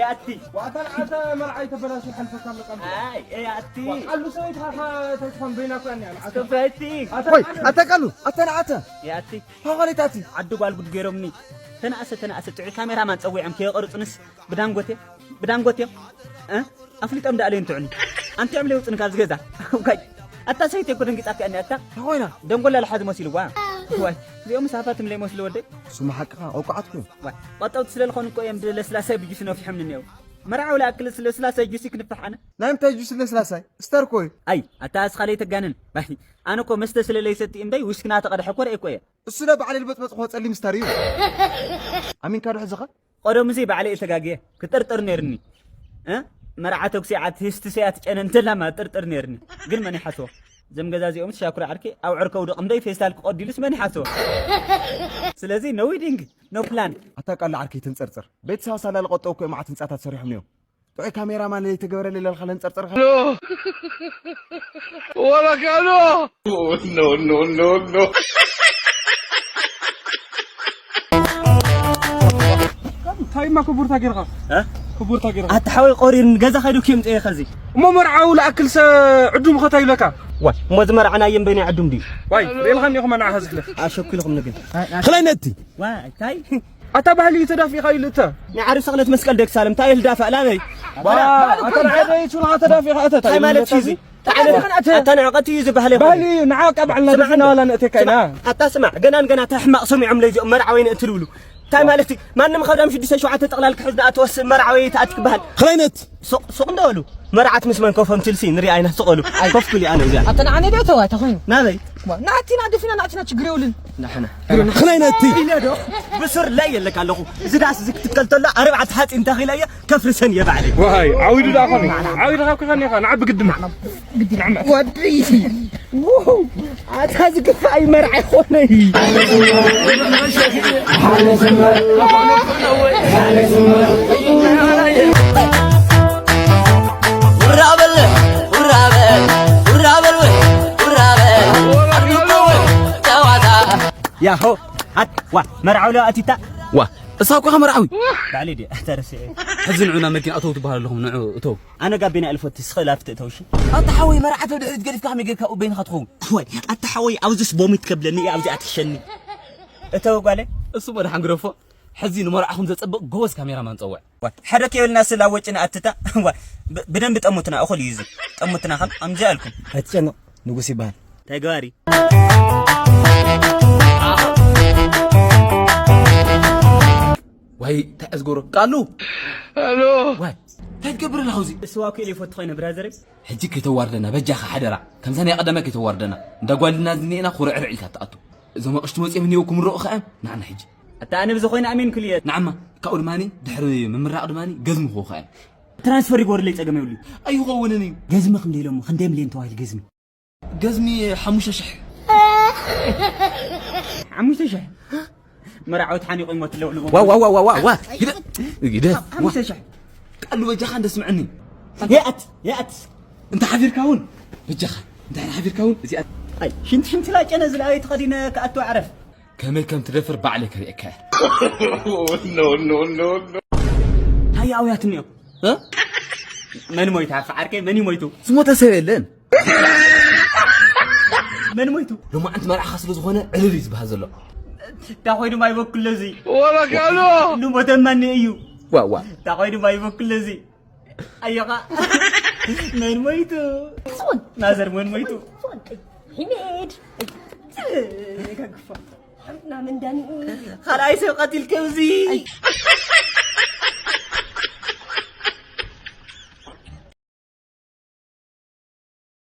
ያቲ ዋታ ንዓተ መርዓይ ተበላሽ ሓልፈካ መቃም ኣይ ያቲ ቃሉ ሰበይት ሃኻ ተስፋን በይና እኮ ያኒ ኣልዓተ ከፈቲ ወይ ኣተ ቃሉ ኣተ ንዓተ ያቲ ሃዋለታቲ ዓዲ ጓል ጉድ ገይሮምኒ ተናእሰ ተናእሰ ጥዑይ ካሜራማን ጸዊዖም ከየቐርጹንስ ብዳንጎቴ ብዳንጎቴ እ ኣፍሊጦም ዳኣ ለይንትዑኒ ኣንቲዖም ለይውፅኒ ካብዚ ገዛ ዋይ ኣታ ሰይቲ እኮ ደንጊፃ ከ ኣታ ኮይና ደንጎላ ለሓዚ መሲልዋ ዋይ እዚኦም ሳፋትም ለይመስሉ ወደይ ስሙ ሓቅኻ ቆቋዓት ኮይኑ ዋይ ቀጠውቲ ስለ ዝኾኑ እኮ እዮም ለስላሳይ ብጅስ ነፊሖም ንኔው መርዓው ለኣክል ለስላሳይ ጁሲ ክንፍሕ ኣነ ናይ ምንታይ ጁስ ለስላሳይ ስተር ኮይ ኣይ ኣታ እስኻ ለይተጋንን ባይ ኣነ እኮ መስተ ስለ ለይሰቲ እምበይ ውስኪ ናተቐድሐ እኮ ርኤ እኮ እየ እሱ ለ ባዕለይ ልበጥበጥ ኮ ጸሊም ስተር እዩ ኣሚንካ ዶ ሕዝኻ ቀደም እዚ ባዕለይ እተጋግየ ክጥርጥር ነይርኒ እ መርዓ ተኩሲ ዓት ህስቲ ሰያ ትጨነ እንተላማ ጥርጥር ነይርኒ ግን መን ይሓስቦ ዘም ገዛ እዚኦም ሻኩር ዓርኪ ኣብ ዕርከው ደቕ እምደይ ፌስታል ክቐዲሉስ መን ይሓስቦ ስለዚ no wedding no plan ኣታ ቃል ዓርከይ ትንጸርጸር ቤተሰብ ሳላ ልቆጠው ኮ ማዓት ህንጻታት ሰሪሖም ነዮም ጥዑይ ካሜራ ማን ለይተገበረለይ ለልካ ለንጸርጸርካ ወረካኖ No, no, no, no. እንታይ እማ ክቡርታ ጌርካ እ? ክቡርታ ጌርካ ኣታ ሓወይ ቆሪር ገዛ ከይዱ ኪም ጥየ ከዚ እሞ መርዓው ለኣክልሰ ዕዱም ኸታ ይብለካ ዋይ እሞ ዝመርዓና የንበይና ዕዱም ድዩ ዋይ ሪእልካ እኒኹም ኣናዓ ኸዝግለ ኣሸኩልኹም ንግን ክላይ ነቲ ዋይ እንታይ ኣታ ባህሊ እዩ ተዳፊእኻ ኢሉ እተ ንዓርብ ሰቕለት መስቀል ደግ ሳለም እንታይ ኢሉ ዳፋእ ላበይ ኣታ ንዓይ ደይቹ ንኻ ተዳፊእኻ እተ እንታይ ማለት እዩ እዚ ኣታ ንዕቐት እዩ ዝበሃል ባህሊ እዩ ንዓ ካብ ዓልና ደፊና ዋላ ንእቴካ ኢና ኣታ ስማዕ ገና ንገና እታ ሕማቕ ሰሚዖም ለዚኦም መርዓወይ ንእትልብሉ እንታይ ማለት እዩ ማንም ካብ ዳም ሽዱሽተ ሸውዓተ ጠቕላል ክሕዝ ንኣተወስ መርዓወይ ተኣቲ ክበሃል ክላይነት ሱቕ ሱቕ እንዳበሉ መርዓት ምስ መን ኮፎም ችልሲ ንሪኣ ኢና ስቕ በሉ ኮፍ ክሉ ኣነ እዚኣ ኣታ ንዓነ ዶ ተዋ ተኾይኑ ናበይ ናቲና ደፊና ናቲና ችግር የብልን ንሕና ክላይነቲ ኢለ ዶ ብሱር ላይ የለካ ኣለኹ እዚ ዳስ እዚ ክትከል ተሎ ኣርባዕተ ሓፂን ተኺለ እየ ከፍርሰን እየ ባዕለይ ዋይ ዓዊዱ ደኣ ኾነ ዓዊዱ ካብ ከኸኒ ኸ ንዓ ብግድማ ወዲ ኣታ ዝግፋእ መርዓ ይኾነይ ያሆ ኣት ዋ መርዓው ለ ኣቲታ ዋ እሳ እኮ ከመርዓዊ ባዕሊ ድየ ተረሲዐ ሕዚ ንዑ ናብ መኪና እተው ትበሃል ኣለኹም ንዑ እተው ኣነ ጋቢና እልፎ ትስኸ ላፍቲ እተው ሺ ኣታ ሓወይ መርዓ ተው ድሕሪት ገዲፍካ ከመይ ጌርካ ኡበይንኻ ትኸውን ወይ ኣታ ሓወይ ኣብዚስ ቦሚት ከብለኒ እየ ኣብዚኣ ትሸኒ እተው ጓለይ እሱ መድሓን ግረፎ ሕዚ ንመርዓኹም ዘጸብቕ ጎበዝ ካሜራማን ጸውዕ። ሓደ ከይብልና ስላ ወጪ ንኣትታ። ዋ፣ ብ-፣ ብደንቢ ጠሙትና፣ እኹል እዩ እዚ። ጠሙትና ከም ኣምዚ ኣልኩም። ኣይትጨነቕ፣ ንጉስ ይበሃል። እንታይ ገባሪ? ዋይ፣ እንታይ ዝገብሮ? ቃሉ! ሄሎ! ዋይ፣ እንታይ ትገብር ኣለኻ ኣብዚ? እሱ ዋኩ ኢለ ይፈቱ ኮይነ፣ ብራዘረይ። ሕጂ ከይተዋርደና፣ በጃኻ ሓደራ። ከምዛ ናይ ቀደማ ከይተዋርደና። እንዳ ጓልና ዝኒኤና፣ ኩርዕርዕ ኢልካ ትኣቱ። እዞም ኣቕሽቲ መጺኦም እኒአው ክምረቑ ኸኣ እዮም። ንዓና ሕጂ። ኣታ ኣነ ብዚ ኮይነ ኣሜን ክልየ። ንዓማ፣ ካብኡ ድማኒ ድሕሪ ምምራቕ ድማኒ ገዝሚ ክህቡኻ እዮም። ትራንስፈር ይጎርለይ ጸገም የብሉ። ኣይኸውንን እዩ። ገዝሚ ክንደይ ኢሎሞ? ክንደይ ሚልዮን ተባሂሉ ገዝሚ? ገዝሚ ሓሙሽተ ሽሕ። ሓሙሽተ ሽሕ? መርዓዊ ተሓኒቑ ይሞት ኣለዉ ንብሎ። ዋ፣ ዋ፣ ዋ፣ ዋ፣ ዋ፣ ዋ። ግደ፣ ግደ። ሓሙሽተ ሽሕ። ቃሉ በጃኻ እንደ ስምዕኒ። የኣት፣ የኣት። እንተ ሓፊርካ እውን በጃኻ። እንተ ሓፊርካ እውን እዚኣ። ኣይ፣ ሽንቲ፣ ሽንቲ ላጨነ ዝለኣዩ ተኸዲነ ክኣቱ ኣዕረፍ። ከመይ ከም ትደፍር ባዕለይ ከርእየካ እየ። No, no, no, no. እንታይ ኣውያት እኒኦ? እ? መን ሞይታ? ዓርከይ መን እዩ ሞይቱ? ዝሞተ ሰብ የለን። መን ሞይቱ? ሎማዓንቲ መርዓኻ ስለ ዝኾነ ዕልል እዩ ዝበሃል ዘሎ። እንታይ ኮይኑ ማይ በኩለ እዚ? ወበካሎ! ንሞተ ማን እዩ? ዋ፣ ዋ። እንታይ ኮይኑ ማይ በኩለ እዚ? ኣየኻ? መን ሞይቱ? ጾን። ናዘር መን ሞይቱ? ጾን። ሂሜድ። ተጋግፋ። ሓምና መን ዳኒ? ካልኣይ ሰብ ቀቲልከ እዚ? ኣይ።